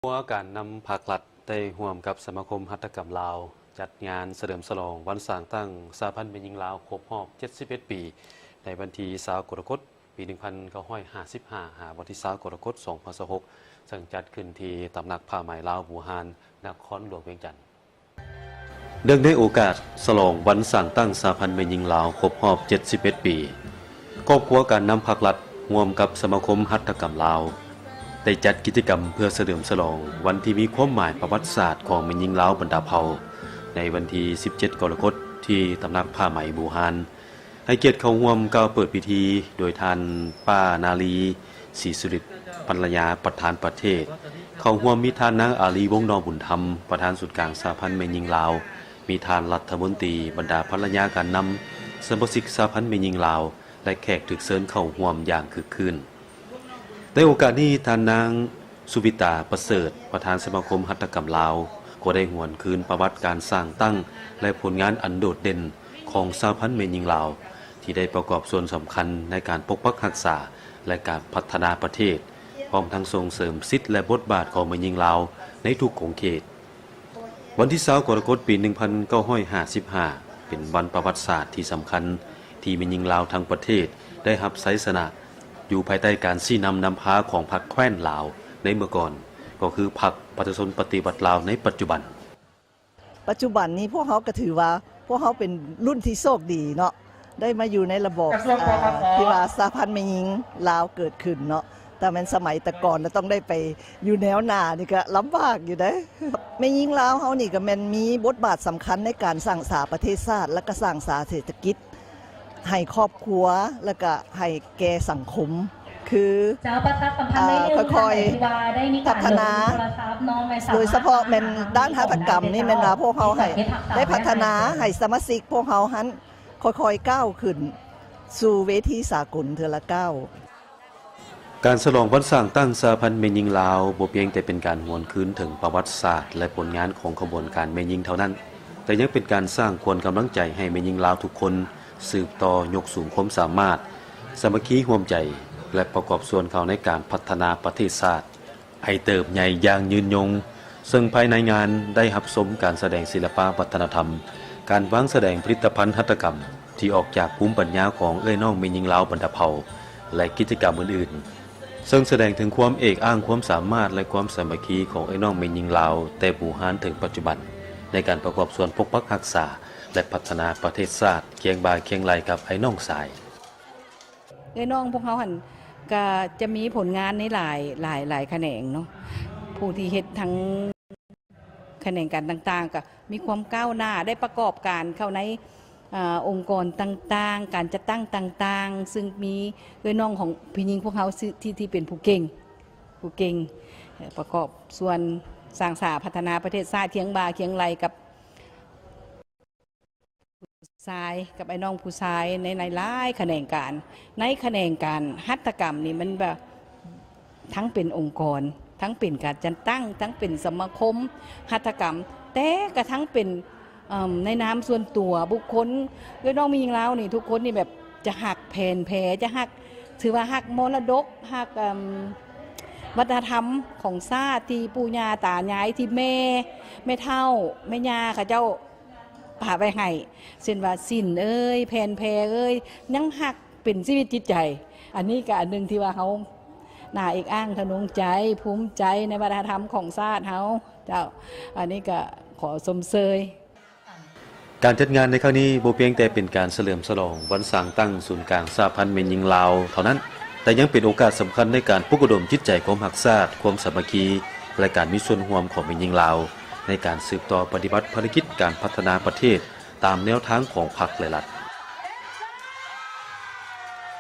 ຄົວການນຳພັກລັດໄດ້ຮ່ວມກັບສະມາຄົມຫັດຖະກຳລາວ ຈັດງານສະເຫຼີມສະຫຼອງວັນສ້າງຕັ້ງສະຫະພັນແມ່ຍິງລາວຄົບຮອບເຈັດສິບເອັດປີ ໃນວັນທີຊາວກໍລະກົດ ປີໜຶ່ງພັນເກົ້າຮ້ອຍຫ້າສິບຫ້າ ຫາວັນທີຊາວກໍລະກົດ ສອງພັນຊາວຫົກ ເຊິ່ງຈັດຂຶ້ນທີ່ຕຳໜັກຜ້າໄໝລາວບູຮານ ນະຄອນຫຼວງວຽງຈັນ. ເນື່ອງໃນໂອກາດສະຫຼອງວັນສ້າງຕັ້ງສະຫະພັນແມ່ຍິງລາວຄົບຮອບເຈັດສິບເອັດປີ, ຄອບຄົວການນຳພັກລັດ ຮ່ວມກັບສະມາຄົມຫັດຖະກຳລາວ ໄດ້ຈັດກິດຈະກຳເພື່ອສະເຫຼີມສະຫຼອງວັນທີ່ມີຄວາມໝາຍປະຫວັດສາດຂອງແມ່ຍິງລາວບັນດາເຜົ່າ ໃນວັນທີສິບເຈັດກໍລະກົດ ທີ່ຕຳໜັກຜ້າໄໝບູຮານ. ໃຫ້ກຽດເຂົ້າຮ່ວມກ່າວເປີດພິທີໂດຍທ່ານ ປ້ານາລີ ສີສຸລິດ ພັນລະຍາປະທານປະເທດ. ເຂົ້າຮ່ວມມີທ່ານນາງ ອາລີ ວົງນອກບຸນທຳ ປະທານສູນກາງສະຫະພັນແມ່ຍິງລາວ, ມີທ່ານລັດຖະມົນຕີ, ບັນດາພັນລະຍາການນຳ, ສະມາຊິກສະຫະພັນແມ່ຍິງລາວ ແລະ ແຂກຖືກເຊີນເຂົ້າຮ່ວມຢ່າງຄຶກຄື້ນ. ໃນໂອກາດນີ້, ທ່ານນາງ ສຸວິຕາ ປະເສີດ ປະທານສະມາຄົມຫັດຖະກຳລາວ ກໍໄດ້ຫວນຄືນປະຫວັດການສ້າງຕັ້ງ ແລະ ຜົນງານອັນໂດດເດັ່ນຂອງສະຫະພັນແມ່ຍິງລາວ ທີ່ໄດ້ປະກອບສ່ວນສຳຄັນໃນການປົກປັກຮັກສາ ແລະ ການພັດທະນາປະເທດ, ພ້ອມທັງສົ່ງເສີມສິດ ແລະ ບົດບາດຂອງແມ່ຍິງລາວໃນທຸກຂົງເຂດ. ວັນທີຊາວກໍລະກົດ ປີໜຶ່ງພັນເກົ້າຮ້ອຍຫ້າສິບຫ້າ ເປັນວັນປະຫວັດສາດທີ່ສຳຄັນ ທີ່ແມ່ຍິງລາວທັງປະເທດໄດ້ຮັບໄຊຊະນະ ຢູ່ພາຍໃຕ້ການຊີ້ນຳນຳພາຂອງພັກແຄວ້ນລາວໃນເມື່ອກ່ອນ ກໍຄືພັກປະຊາຊົນປະຕິວັດລາວໃນປັດຈຸບັນ. ປັດຈຸບັນນີ້ພວກເຮົາກໍຖືວ່າພວກເຮົາເປັນລຸ້ນທີ່ໂຊກດີເນາະ ໄດ້ມາຢູ່ໃນລະບອບ ກະຊວງ ອ່າ ປກສ ທີ່ວ່າສະຫະພັນແມ່ຍິງລາວເກີດຂຶ້ນເນາະ. ຖ້າແມ່ນສະໄໝແຕ່ກ່ອນລະຕ້ອງໄດ້ໄປຢູ່ແນວໜ້ານີ້ກະລຳບາກຢູ່ເດ້. ແມ່ຍິງລາວເຮົານີ້ກະແມ່ນມີບົດບາດສຳຄັນໃນການສ້າງສາປະເທດຊາດ ແລະກະສ້າງສາເສດຖະກິດ ໃຫ້ຄອບຄົວ ແລະກະໃຫ້ແກ່ສັງຄົມ ຄື ເຈົ້າ ປະຊາສຳພັນ ອ່າ ໜ້ອຍໜຶ່ງ ຄ່ອຍໆ ທ່ານໃດທີ່ວ່າໄດ້ມີການ ພັດທະນາ ເບິ່ງໂທລະທັດເນາະ ແມ່ນສາມາດ ໂດຍສະເພາະແມ່ນດ້ານຫັດຖະກຳນີ້ ແມ່ນວ່າພວກເຮົາໃຫ້ ໄດ້ພັດທະນາໃຫ້ສະມາຊິກພວກເຮົາຫັ້ນຄ່ອຍໆກ້າວຂຶ້ນສູ່ເວທີສາກົນເທື່ອລະກ້າວ. ການສະຫຼອງວັນສ້າງຕັ້ງສະຫະພັນແມ່ຍິງລາວ ບໍ່ພຽງແຕ່ເປັນການຫວນຄືນເຖິງປະຫວັດສາດ ແລະ ຜົນງານຂອງຂະບວນການແມ່ຍິງເທົ່ານັ້ນ, ແຕ່ຍັງເປັນການສ້າງຂວັນກຳລັງໃຈໃຫ້ແມ່ຍິງລາວທຸກຄົນ ສືບຕໍ່ຍົກສູງຄວາມສາມາດ, ສາມັກຄີຮ່ວມໃຈ ແລະ ປະກອບສ່ວນເຂົ້າໃນການພັດທະນາປະເທດຊາດ ໃຫ້ເຕີບໃຫຍ່ຢ່າງຍືນຍົງ, ເຊິ່ງພາຍໃນງານໄດ້ຮັບຊົມການສະແດງສິລະປະວັດທະນະທຳ, ການວາງສະແດງຜະລິດຕະພັນຫັດຖະກຳທີ່ອອກຈາກພູມປັນຍາຂອງເອື້ອຍນ້ອງແມ່ຍິງລາວບັນດາເຜົ່າ ແລະ ກິດຈະກຳອື່ນໆ, ເຊິ່ງສະແດງເຖິງຄວາມເອກອ້າງຄວາມສາມາດ ແລະ ຄວາມສາມັກຄີຂອງເອື້ອຍນ້ອງແມ່ຍິງລາວແຕ່ບູຮານເຖິງປັດຈຸບັນ ໃນການປະກອບສ່ວນປົກປັກຮັກສາ ແລະ ພັດທະນາປະເທດຊາດ ຄຽງບ່າຄຽງໄຫຼ່ກັບອ້າຍນ້ອງຊາຍ. ເອື້ອຍນ້ອງພວກເຮົາຫັ້ນກະຈະມີຜົນງານໃນຫຼາຍ ຫຼາຍ ຫຼາຍຂະແໜງເນາະ, ຜູ້ທີ່ເຮັດທັງຂະແໜງການຕ່າງໆ ກະມີຄວາມກ້າວໜ້າ ໄດ້ປະກອບການເຂົ້າໃນ ອາ ອົງກອນຕ່າງໆ ການຈັດຕັ້ງຕ່າງໆ ຊຶ່ງມີເອື້ອຍນ້ອງຂອງຜູ້ຍິງພວກເຮົາ ທີ່ ທີ່ເປັນຜູ້ເກັ່ງ ຜູ້ເກັ່ງ ປະກອບສ່ວນສ້າງສາພັດທະນາປະເທດຊາດ ຄຽງບ່າຄຽງໄຫຼ່ກັບ ຊາຍກັບອ້າຍນ້ອງຜູ້ຊາຍໃນຫຼາຍໆຂະແໜງການ. ໃນຂະແໜງການຫັດຖະກຳນີ້ ມັນແບບທັງເປັນອົງກອນ, ທັງເປັນການຈັດຕັ້ງ, ທັງເປັນສະມາຄົມຫັດຖະກຳ, ແຕ່ກະທັງເປັນ ເອີ່ມ ໃນນາມສ່ວນຕົວບຸກຄົນ. ເອື້ອຍນ້ອງແມ່ຍິງລາວນີ້ ທຸກຄົນນີ້ແບບຈະຮັກແຜນແພ, ຈະຮັກ ຖືວ່າຮັກມໍລະດົກ, ຮັກ ເອີ່ມ ວັດທະນະທຳຂອງຊາດ ທີ່ປູ່ຍ່າຕາຍາຍ, ທີ່ແມ່ ແມ່ເຖົ້າ ແມ່ຍ່າເຂົາເຈົ້າ ປະໄວ້ໃຫ້ ເຊັ່ນວ່າສິນເອີຍ ແຜ່ນແພເອີຍ ຍັງຮັກເປັນຊີວິດຈິດໃຈ. ອັນນີ້ກະອັນໜຶ່ງທີ່ວ່າເຮົາໜ້າເອກອ້າງທະນົງໃຈ ພູມໃຈໃນວັດທະນະທຳຂອງຊາດເຮົາ. ເຈົ້າ ອັນນີ້ກະຂໍຊົມເຊີຍ. ການຈັດງານໃນຄັ້ງນີ້ບໍ່ພຽງແຕ່ເປັນການສະເຫຼີມສະຫຼອງວັນສ້າງຕັ້ງສູນກາງສະຫະພັນແມ່ຍິງລາວເທົ່ານັ້ນ, ແຕ່ຍັງເປັນໂອກາດສຳຄັນໃນການປຸກລະດົມຈິດໃຈຄວາມຮັກຊາດ, ຄວາມສາມັກຄີ ແລະ ການມີສ່ວນຮ່ວມຂອງແມ່ຍິງລາວ ໃນການສືບຕໍ່ປະຕິບັດພາລະກິດການພັດທະນາປະເທດຕາມແນວທາງຂອງພັກ ແລະ ລັດ.